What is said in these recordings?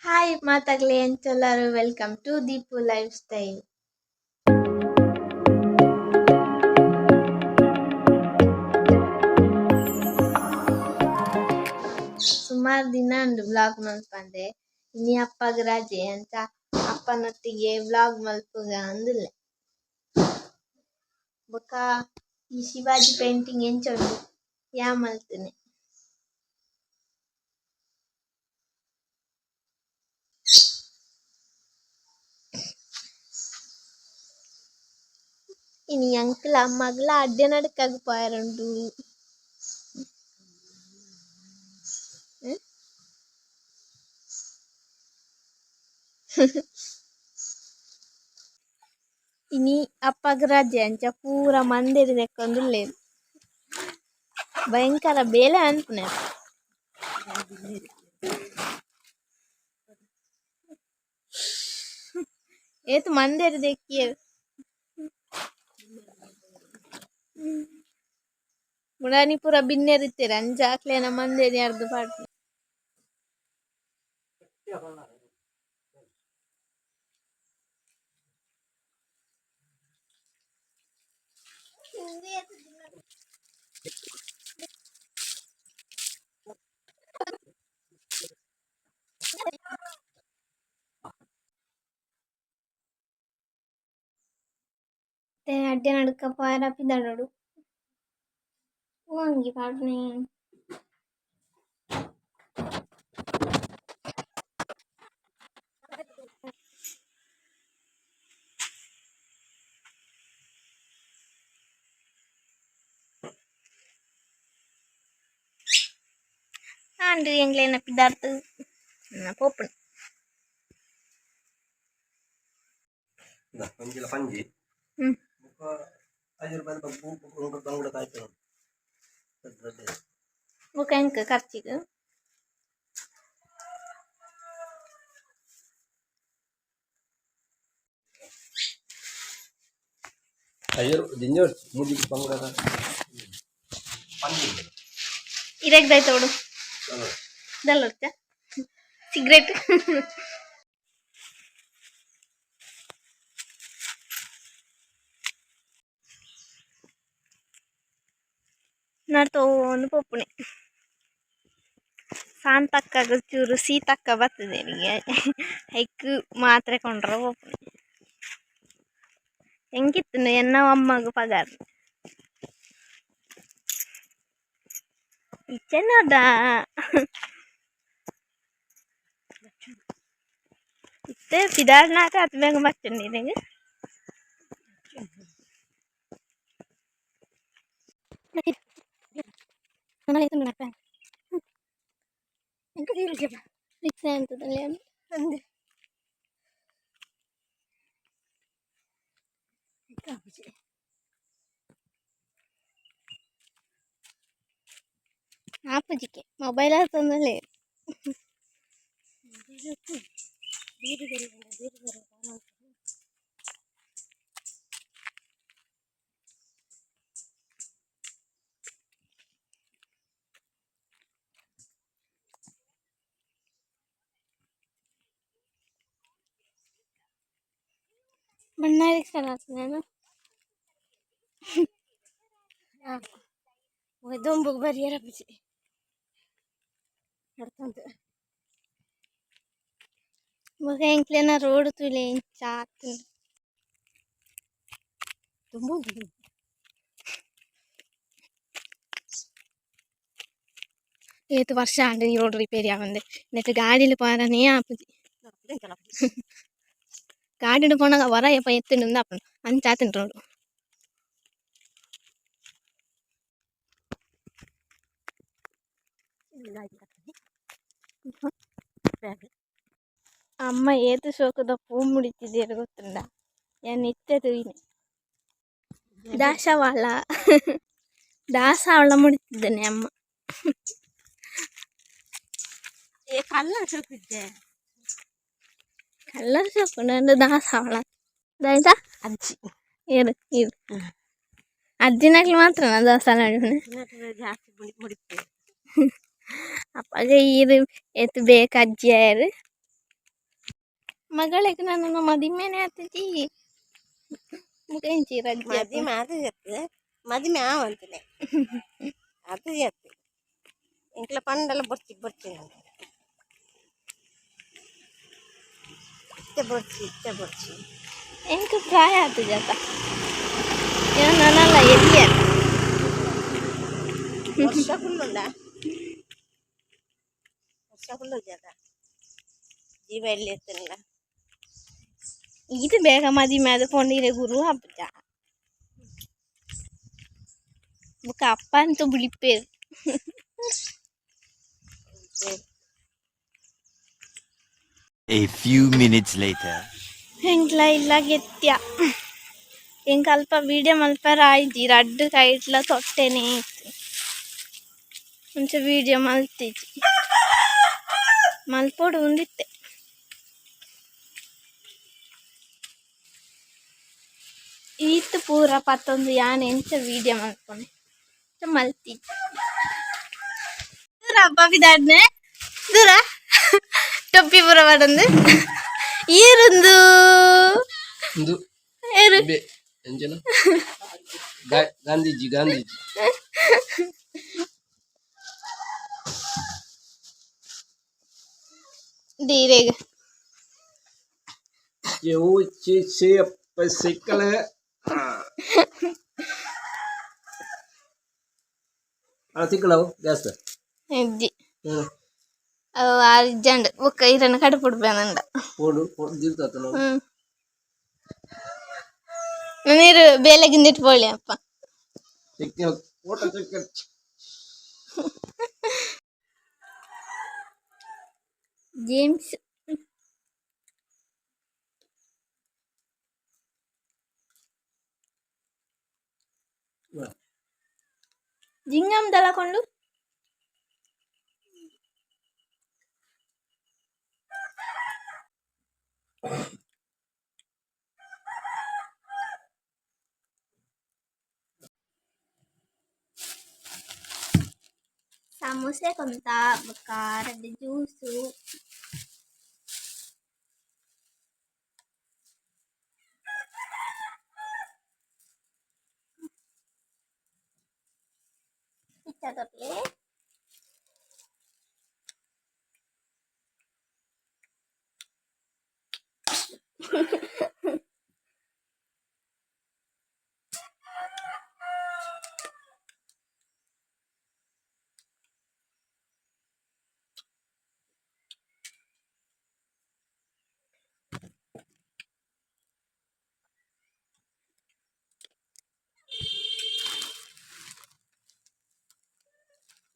Hi ಮಾತಾಗ್ಲೆ, ಎಂಚೊಲ್ಲರು? Welcome to Deepu life style. ಸುಮಾರು ದಿನ ಉಂಡು ವ್ಲಾಗ್ ಮಲ್ಪಂದೆ. ಇನಿ ಅಪ್ಪಗ್ ರಜೆ ಅಂಚ ಅಪ್ಪನೊಟ್ಟಿಗೆ ವ್ಲಾಗ್ ಮಲ್ಪುಗ ಅಂದುಲ್ಲೆ. ಬೊಕ ಈ ಶಿವಾಜಿ ಪೇಂಟಿಂಗ್ ಎಂಚ ಉಂಡು ಯಾನ್ ಮಲ್ತಿನಿ. ಇನಿ ಎಂಕ್ಲ ಅಮ್ಮಗ್ಲ ಅಡ್ಯನಡ್ಕಗ್ ಪೋಯೆರುಂಡು. ಇನಿ ಅಪ್ಪಗ್ ರಜೆ ಅಂಚ ಪೂರ ಮಂದೆರ್ ದೆಕ್ಕೊಂದುಲ್ಲೆರ್. ಭಯಂಕರ ಬೇಲೆ ಮನ್ಪುನೆ. ಏತ್ ಮಂದೆರ್ ದೆಕ್ಕಿಯೆರ್. ಮುಡಾನಿ ಪೂರ ಬಿನ್ನೆರ್ ಇತ್ತೆರ್ ಅಂಚ ಅಕ್ಲೆನ ಮಂದೆರ್ ಅರ್ದ್ ಪಾಡ್ಪುನೆ. ಅಡ್ಯನಡ್ಕ ಪೋಯೆರೆ ಪಿದಡೊಡು. ಅಂಗಿ ಪಾಡ್ನೆ. ಆಂಡ್ ಎಂಕ್ಲೆನ ಪಿದಾಡ್ದ್ ಪೋಪುಂಡು. ಒಂಜಿಲ ಪಂಜಿ. ಬೊಕ್ಕ 5 ರೂಪಾಯಿ ಬಂಗುಡೆ ಕಾಯ್ತು. ಬೊಕ ಎಂಕ್ ಖರ್ಚಿಗ್. 5 ದಿಂಜ ಮೂಜಿ ಬಂಗುಡೆ ಪಂಜಿ. ಇರೆಗ್ ದಾಯ್ತೋಡು ದಲ್ಲೊರ್ಚ ಸಿಗರೇಟ್. ನಡ್ತೊಂದು ಪೋಪುನೆ. ಸಾಂತಕ್ಕಗ್ ಚೂರು ಸೀತಕ್ಕ ಬತ್ತುದೆರಿಗೆ ಐಕ್ ಮಾತ್ರೆ ಕೊಂಡ್ರ ಪೋಪುನೆ. ಎಂಕಿತ್ತುಂಡು ಎನ್ನ ಅಮ್ಮಗ್ ಪಗಾರ್. ಇಚ್ಚೆನದ ಇತ್ತೆ ಪಿದಾಡ್ನಾಕ ಅತ್ ಬೇಗ ಬತ್ತುಂಡು ಇರೆಗ್. ಆಪುಜಿಕೆ ಮೊಬೈಲ್ ಆತೊಂದುಲ್ಲೆರ್. ಬಣ್ಣಾರಿಗೆ ಸ್ಟಾರ್ಟ್. ದೊಂಬುಗ್ ಬರಿಯರ ಆಪುಜಿ ನಡ್ತೊಂದು. ಬೊಕ ಎಂಕ್ಲೆನ ರೋಡ್ ತೂಲೆ ಎಂಚ ಆತುಂಡು. ದೊಂಬು ಉಂಡು. ಏತ್ ವರ್ಷ ಆಂಡ್ ಈ ರೋಡ್ ರಿಪೇರಿ ಆವಂದೆ. ನೆಟ್ ಗಾಡಿಲ್ ಪೋಯೆರೆನೇ ಆಪುಜಿ. ಗಾಡಿಡ್ ಪೋನಗ ವರ ಏಪ ಎತ್ತುಂಡು ಆಪುಂಡು ಅಂಚ ಆತುಂಡು ರೋಡ್. ಅಮ್ಮ ಏತ್ ಶೋಕುದ ಪೂ ಮುಡಿತಿದೆರ್ ಗೊತ್ತುಂಡ ಯಾನ್ ಇತ್ತೆ ತೂಯಿನಿ. ದಾಸವಾಳ ದಾಸವಾಳ ಮುಡಿತಿದ್ದೇನೆ ಅಮ್ಮ. ಏ ಕಲ್ಲ ಸೋಕಿದ್ದೆ. ಕಲರ್ ಶೋಕುಂಡು ದಾಸವಾಳ ದಾಯ್ತಾ. ಅಜ್ಜಿ. ಏರು ಇರು ಅಜ್ಜಿನಕ್ಲು ಮಾತ್ರ ದಾಸವಾಳ ನಡುವೆ. ಜಾಸ್ತಿ ಮುಡಿಪು. ಅಪಗ ಈರ್ ಏತ್ ಬೇಗ ಅಜ್ಜಿ ಆಯೆರ್. ಮಗಳಿಗೆ ನನ್ನ ಮದಿಮೆನೆ ಆತಜಿ ಮುಖಂಚಿ ರಜ್ಜೆ. ಮದಿಮೆ ಅದು ಜತ್ತು, ಮದಿಮೆ ಆವಂತನೆ ಅದು ಜತ್ತು. ಎಂಕ್ಲ ಪಂಡಲ ಬೊರ್ಚಿ ಬೊರ್ಚಿ, ನಂಗೆ ಇತ್ತೆ ಬೊರ್ಚಿ, ಇತ್ತೆ ಬೊರ್ಚಿ. ಎಂಕ್ ಪ್ರಾಯ ಆತು ಜಾತ, ಏನ್ ನನಲ್ಲ ಎಲ್ಲಿ. ವರ್ಷ ಫುಲ್ ಉಂಡ, ವರ್ಷ ಫುಲ್ ಜಾತ ಜೀವ ಎಲ್ಲಿ ಇರ್ತನಲ್ಲ. ಇದು ಬೇಗ ಮದಿಮೆ ಅದು ಪೊಂಡಿರೆ ಗುರು ಹಬ್ಬ ಬುಕ್ಕ ಅಪ್ಪ ಅಂತೂ ಬುಳಿಪೇರು. A few minutes later. ಎಂಕ್ಲ ಇಲ್ಲ ಗೆತ್ಯ. ಎಂಕ್ ಅಲ್ಪ ವೀಡಿಯೋ ಮಲ್ಪರ ಆಯ್ಜಿ, ರಡ್ಡ್ ಕೈಟ್ಲ ತೊಟ್ಟೆನೆ ಇತ್ತು. ಒಂಚ ವೀಡಿಯೋ ಮಲ್ತಿಜಿ, ಮಲ್ಪೊಡು ಉಂದಿತ್ತೆ. ಈತ್ ಪೂರ ಪತ್ತೊಂದು ಯಾನ್ ಎಂಚ ವೀಡಿಯೋ ಮಲ್ಪೊನೆ? ಮಲ್ತಿಜಿ. ದೂರ ಅಪ್ಪ ಬಿದಾಡ್ನೆ, ದೂರ ಟೊಪ್ಪಿ ಪೂರ ಪಾಡೊಂದು ಏರುಂದು. ಇಂದು. ಏರು? ಬೆ ಎಂಚನ ಗಾಂಧೀಜಿ, ಗಾಂಧೀಜಿ. ಧೀರೆಗ್. ಓ ಚೆ ಚೆ ಅಪ್ಪ ಸೈಕಲ್ ಅಲ್ಲ ತಿಕ್ಕಲವು ಗ್ಯಾಸ್. ಇಜ್ಜಿ. ಅವು ಅರ್ಜೆಂಟ್ ಬೊಕ್ಕ ಇರನ ಕಡುಪುಡ್ಬೇನಂಡ. ಫೋಡು ಫೋಡು ದಿಲ್ತಾತ ನಾವು. ಹ್ಮ್ ನೀರು ಬೇಲೆಗಿಂದಿಟ್ಟು ಪೋಳಿ ಅಪ್ಪ. Check photo check. ಜೇಮ್ಸ್. ಜಿಂಗಮ್ ದಳಕೊಂಡು. ಸಮೋಸೆ ಕೊಂತ, ಬೊಕ್ಕ ರಡ್ಡ್ ಜ್ಯೂಸು. ಇಚ್ಚ.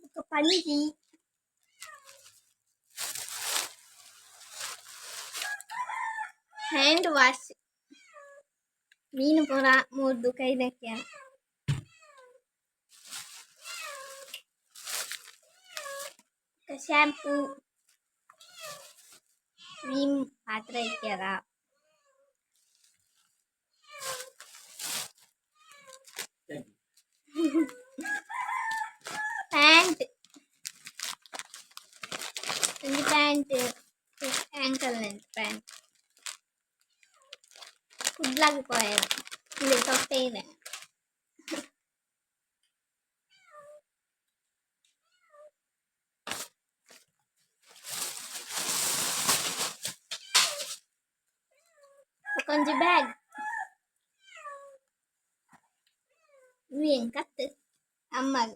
ಬೊಕ್ಕ ಪಂಜಿ, ಹ್ಯಾಂಡ್ ವಾಶ್, ಮೀನು ಪೂರ ಮೂರ್ದು ಕೈ ದಕ್ಕಿಯ. ಶಾಂಪೂ, ವಿಮ್ ಪಾತ್ರೆ ಇಕ್ಕ್ಯಾರ. ಪ್ಯಾಂಟ್, ಒಂಜಿ ಪ್ಯಾಂಟ್, ಆಂಕಲ್ ಲೆಂತ್ ಪ್ಯಾಂಟ್. ಕುಡ್ಲಾಗ್ ಪೋಯೆರ್ ಇಂದು ತೊಟ್ಟೆ ಇದೆ. ಬೊಕೊಂಜಿ ಬ್ಯಾಗ್ ಉಂದು ಕತ್ತು ಅಮ್ಮಗ್.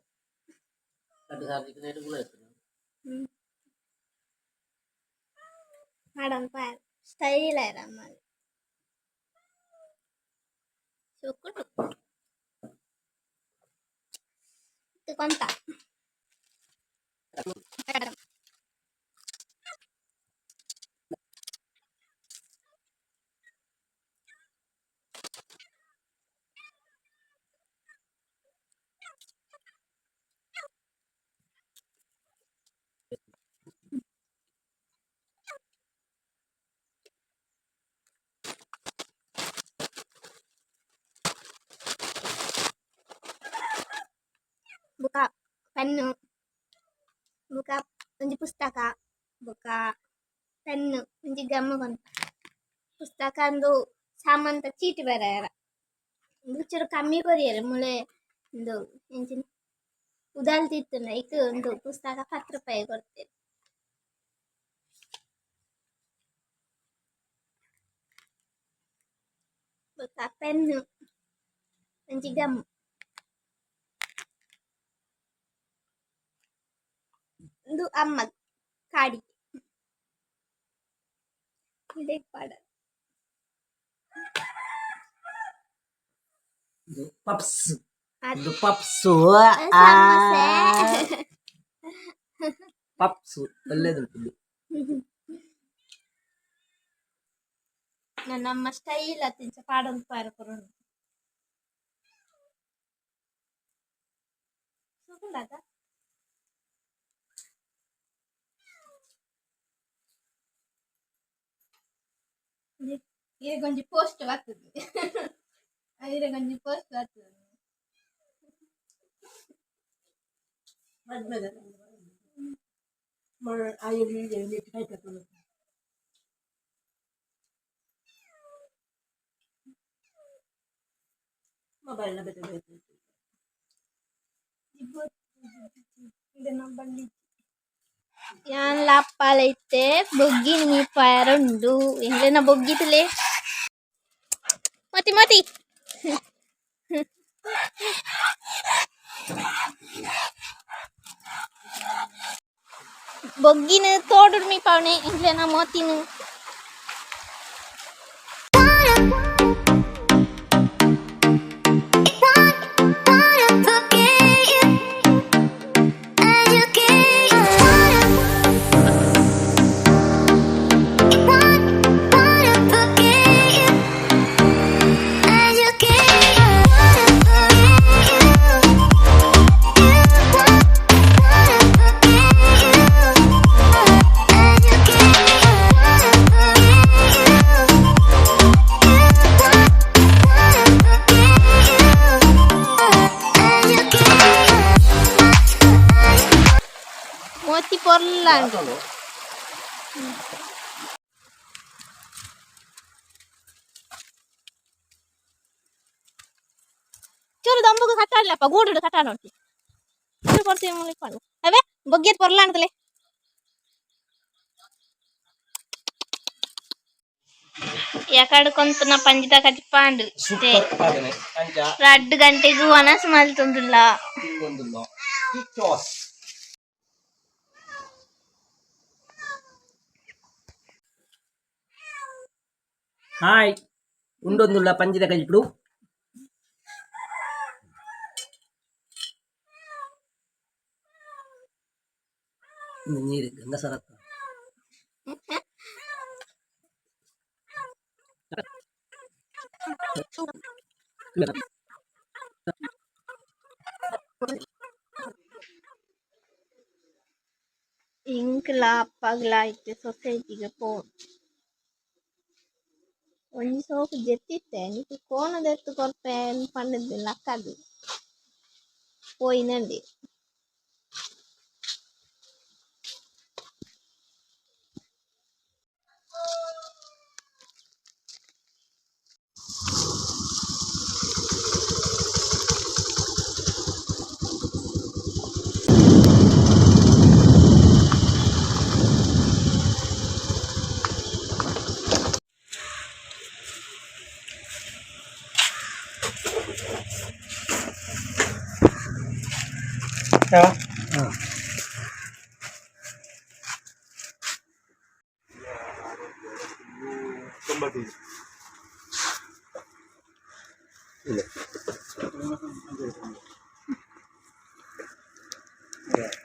ಪಾಡೊಂದು ಪೋಯೆರ್, ಸ್ಟೈಲ್ ಆಯೆರ್ ಅಮ್ಮಗ್. ಸೋಕುಂಡು ಕೊಂತ. ಬೊಕ ಪೆನ್ನು, ಬೊಕ ಒಂಜಿ ಪುಸ್ತಕ, ಬೊಕ ಪೆನ್ನು, ಒಂಜಿ ಗಮ್ಮು ಕೊಂತ. ಪುಸ್ತಕ ಅಂದು ಸಾಮಾನ್ತ ಚೀಟಿ ಬರೆಯರ ಒಂಚೂರು ಕಮ್ಮಿ ಕೊರಿಯೆರ್ ಮುಳೆ ಉಂದು ಎಂಚಿನ ಉದಾಲ್ತಿತ್ತುಂಡ ಐಕ್ ಉಂದು ಪುಸ್ತಕ 10 ರೂಪಾಯಿ ಕೊರ್ತೆರ್. ಬೊಕ ಪೆನ್ ಒಂಜಿ ಗಮ್. ಉಂದು ಅಮ್ಮಗ್ ಕಾಡಿಗೆ ಇಡೆಗ್ ಪಾಡೊಡು. ಇದು ಪಪ್ಸ್. ಅದು ಇದು ಪಪ್ಸ್. ಸಮೋಸೆ. ಪಪ್ಸ್ ಒಳ್ಳೇದುಂಟು ಇದು. ನಮ್ಮ ಸ್ಟೈಲ್ ಅತ್ತಿಂಚ ಪಾಡೊಂದು ಪಾರ ಕೊರೊಂದು ಸುಗುಂಡದ. ಇರೆಗೊಂಜಿ ಪೋಸ್ಟ್ ಬರ್ತದೆ, ಇರೆಗೊಂಜಿ ಪೋಸ್ಟ್ ಬರ್ತದೆ. ಯಾನ್ಲ ಅಪ್ಪಾಲ ಇತ್ತೆ ಬೊಗ್ಗಿನ ಮೀಪಾಯರ ಉಂಡು. ಎಂಗ್ಲೆನ ಬೊಗ್ಗಿತುಲೆ ಮೋತಿ ಮೋತಿ. ಬೊಗ್ಗಿನ ತೋಡುಡು ಮೀಪಾವಣೆ ಎಂಗ್ಲೆನ ಮೋತಿನ. ಮೋತಿ ಪೊರ್ಲಾಂಡ್. ಚೂರು ದಂಬುಗು ಕಟ್ಟಾಡ್ಲಪ್ಪ, ಗೂಡುಡು ಕಟ್ಟಾಡೋಂಟಿ ಚೂರು ಕೊಡ್ತೀವಿ ಮುಳಿಕೊಂಡು. ಅವೇ ಬೊಗ್ಗಿಯತ್ ಪೊರ್ಲಾಂಡ್ತಲೆ. ಎಕಡೆ ಕೊಂತನ ಪಂಜಿದ ಕಜಿಪಾಂಡು. ಸೂಪರ್ ಸಾಧನೆ ಅಂಚ. ರಡ್ಡ್ ಗಂಟೆಗ್ ವನಸ್ ಮಲ್ತೊಂದುಲ್ಲ. ತಿಂದೊಂದುಲ್ಲ ಚಾಸ್. ಹಾಯ್, ಉಂಡೊಂದುಲ್ಲ ಪಂಜಿದ ಕಜಿಪುಡು. ನೀರು ಗಂಗಸರತ್ತ. ಎಂಕ್ಲ ಅಪ್ಪಗ್ಲ ಇತ್ತೆ ಸೊಸೈಟಿಗ್ ಪೋವೊಡು. ಒಂಜಿ ಸೋಕು ಜೆತ್ತಿತ್ತೆ, ನಿಕ್ಕ್ ಕೋಣ ದೆತ್ತ್ ಕೊರ್ಪೆ ಪಂಡುದು ಲಕ್ಕದ್ ಪೋಯಿನಂದೆ.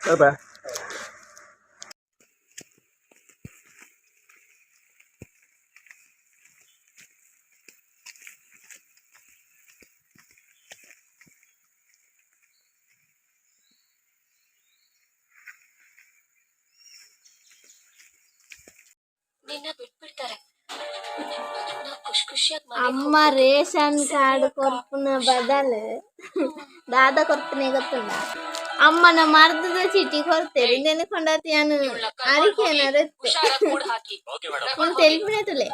拜拜。 ನಿನ್ನ ಬಿಟ್ಬಿಡ್ತಾರೆ. ನಾವ್ ಖುಷ್ ಖುಷಿಯಾಗಿ ಮನೆಗ್ ಅಮ್ಮ ರೇಷನ್ ಕಾರ್ಡ್ ಕೊರ್ಪುನ ಬದಲು ದಾದ ಕೊರ್ಪುನೆ ಗೊತ್ತುಂಡ? ಅಮ್ಮನ ಮರ್ದದ ಚೀಟಿ ಕೊರ್ತೆರ್. ಇಂದೆನ್ ಕೊಂಡಾತಿ ಯಾನ್ ಅರಿಕೆ ಏನಾರು ಇತ್ತೆ. ಹುಷಾರಾಗ್ ಕೂಡ್ ಹಾಕಿ. ಉಂದು ತೆಲ್ಪಿನ ತುಲೆ.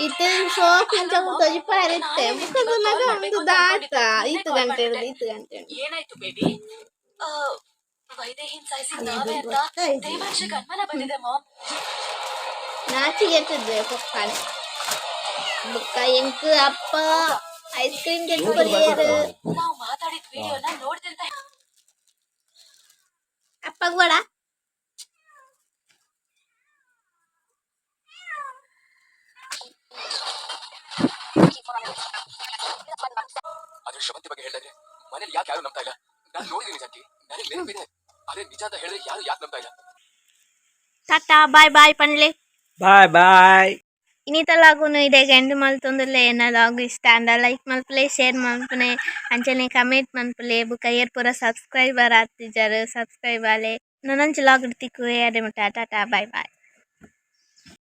ಇತ್ತೆ ಶೋಕ್ ಇಂಚ ತೋಜಿಪಾರೆ ಇತ್ತೆ ಬುಕ್ಕ ತೂನಗ ಉಂದು ದಾತ ಈತ್ ಗಂಟೆ ಇರ್ದ್ ಈತ್ ಗಂಟೆ ಉಂಡು. ಏನಾಯ್ತು ಬೇಬಿ? ವೈದೇಹಿನ್ ಸಾಯಿಸಿ ನಾವೇ ಅಂತ ದೇವಾಂಶಿಗೆ ಅನುಮಾನ ಬಂದಿದೆ ಮಾಮ್. ನಾಚಿಗೆ ಪೊಕ್ಕನೆ. ಬುಕ್ಕ ಎಂಕ್ ಅಪ್ಪ ಐಸ್ ಕ್ರೀಮ್ ತೆಗ್ದು ಕೊರಿಯೆರ್. ನಾವು ಮಾತಾಡಿದ ವಿಡಿಯೋನ ನೋಡ್ದೆ ಅಂತ. ಅಪ್ಪಗ್ ಬೋಡ. ಆದ್ರೆ ಶ್ರವಂತಿ ಬಗ್ಗೆ ಹೇಳಿದ್ರೆ ಮನೇಲಿ ಯಾಕೆ ಯಾರು ನಂಬ್ತಾ ಇಲ್ಲ? ನಾನು ನೋಡಿದೀನಿ ಜಾಕಿ, ನನಗೆ ನೆನಪಿದೆ. ಅದೇ ನಿಜ ಅಂತ ಹೇಳಿದ್ರೆ ಯಾರು ಯಾಕೆ ನಂಬ್ತಾ ಇಲ್ಲ? ಟಾಟಾ ಬಾಯ್ ಬಾಯ್ ಪನ್ಲೆ. Bye bye. ಇನ್ನಿತ ಲಾಗುನು ಇದೇ ಎಂಡ್ ಮಲ್ತೊಂದುಲ್ಲೆ. ಎನ್ನ ಲಾಗು ಇಷ್ಟ ಆಂಡ ಲೈಕ್ ಮಲ್ಪುಲೆ, ಶೇರ್ ಮಲ್ಪುನೆ, ಅಂಚನೆ ಕಮೆಂಟ್ ಮಲ್ಪುಲೆ. ಬುಕ್ಕ ಏರ್ ಪೂರ ಸಬ್ಸ್ಕ್ರೈಬರ್ ಆತಿಜರ್ ಸಬ್ಸ್ಕ್ರೈಬ್ ಆಲೆ. ನನೊಂಜಿ ಲಾಗ್ ತಿಕ್ಕುವೆ, ಅಡೆ ಮುಟ್ಟ ಟಾಟಾ ಬಾಯ್ ಬಾಯ್.